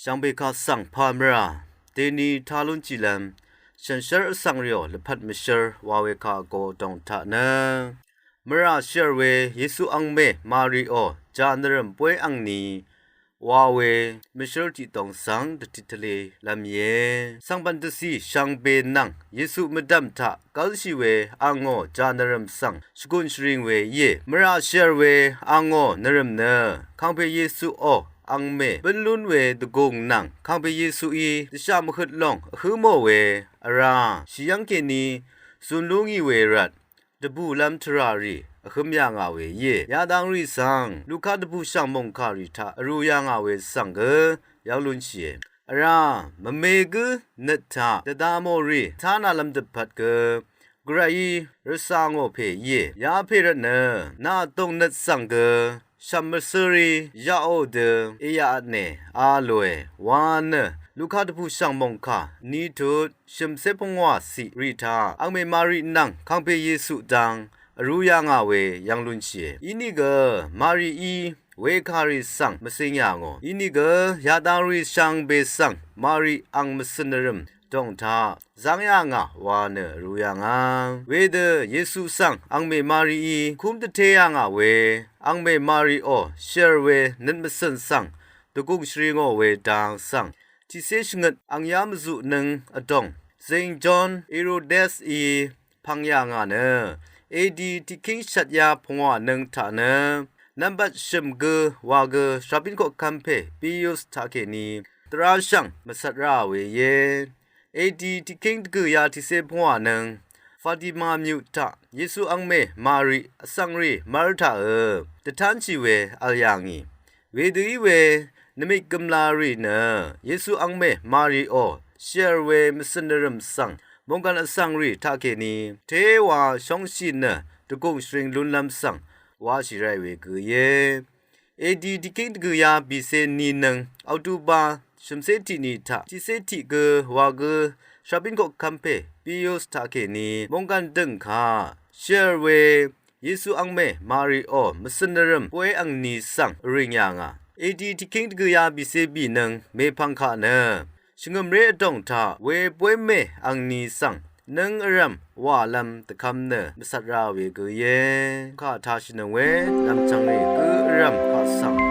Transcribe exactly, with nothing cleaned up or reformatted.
Shvngbe kaq svng pà mvrà deni tá lún jìlv́m shànshér vsvng rìò lvpat mvshér wa we kaq vgo dòng taq nø, mvrà shvr we Yesu angmè Mariò jànvrv̀m bóy angni wa we mvshér tiqdòng svng dvtit tvlelv́m íe. Svngbv̀n dvcì shvngbe nvng Yesu mvdv̀m taq gv́lshì we angò jànvrv̀m svng shvgùn shvring we íe. Mvrà shvr we angò nvrv̀m nø kangpe Yesuò angmè bǿn lún we dvgùng nvng kangpe Yesuí dvshà mvhøt lòng vhǿ mò we vrá shì yv́ng kèní zun lú ngì we rvt dvbùlv́m tvrà rì vhǿm yà ngà we íe. Yadang rì svng Luka dvbùshv̀ng mòngkà rì taq vrū yà ngà we svng gø yv́ng lúnshìe. Vrá mvme gǿ nøt taq dvda mò rì tánalv́m dvpvt gø Gvrayí rvcà ngò pè íe. Yapè rvt nø nà vdùng nøt svng gø shv̀m mvsørí yaqò dø èyaqvtne a lòe wa nø Luka dvbùshv̀ng mòngkà ní tut shø̀mcé pungwà ciq rì taq angmè Mari nvng kangpe Yesu dang vrū yà ngà we yv́ng lúnshìe. Inìgø Marií wekà rì svng mvcing yà ngò. Inìgø yadang rì shvngbe svng Mari ang mvcø̀n nvrø̀m dòng taq zv́ng yà ngà wa nø vrū yà ngà. Wedø Yesu svng angmè Marií kúm dvté yà ngà we angmè Mariò shvr we nøt mvcø̀n svng dvgùng shvri ngò we dang svng tiqcé shvngøt angyá mvzuq nøng vdòng zing John Herodesí pvng yà ngà nø edi tiqkíng shvtyá pungwà nøng taq nø nvmbat shø̀m gø wa gø shvbín koqkv́m pè Pius taqkèní dvrá shv̀ng mvcvt ráà we íe. Edi tiqkíng dvgø̀yá tiqcé pungwà nøng Fatima myuq taq Yesu angmè Mari vsvng rì mv́r taqø dvtánshì we vl yà ngì. Wedø í we nvmik gømla rì nø Yesu angmè Mariò shvr we mvcø̀n nvrø̀m svng mònggàn vsvng rì taqkèní téwa shóngshì nø dvgùng shvring lúnlv́m svng wáshì ráì we gø íe. Edi tiqkíng dvgø̀yá bìcé ni nøng Oktuba shø̀mcé tiq ni taq tiqcé tiq gø wa gø shvbín koqkv́m pè Pius taqkèní mònggàn dø̀ng kaq shvr we Yesu angmè Mariò mvcø̀n nvrø̀m bóy angni svng vrìng yà ngà. Edi tiqkíng dvgø̀yá bìcé bì nøng mèpvng kaq nø shvngø̀mré vdòng taq we bóy mè angni svng nøng vrv̀m wàlv́m dvkvm nø mvcvt ráà we gø íe. Kà tashìnøng we nv̀mchv̀ng rì gǿ vrv̀m kaq svng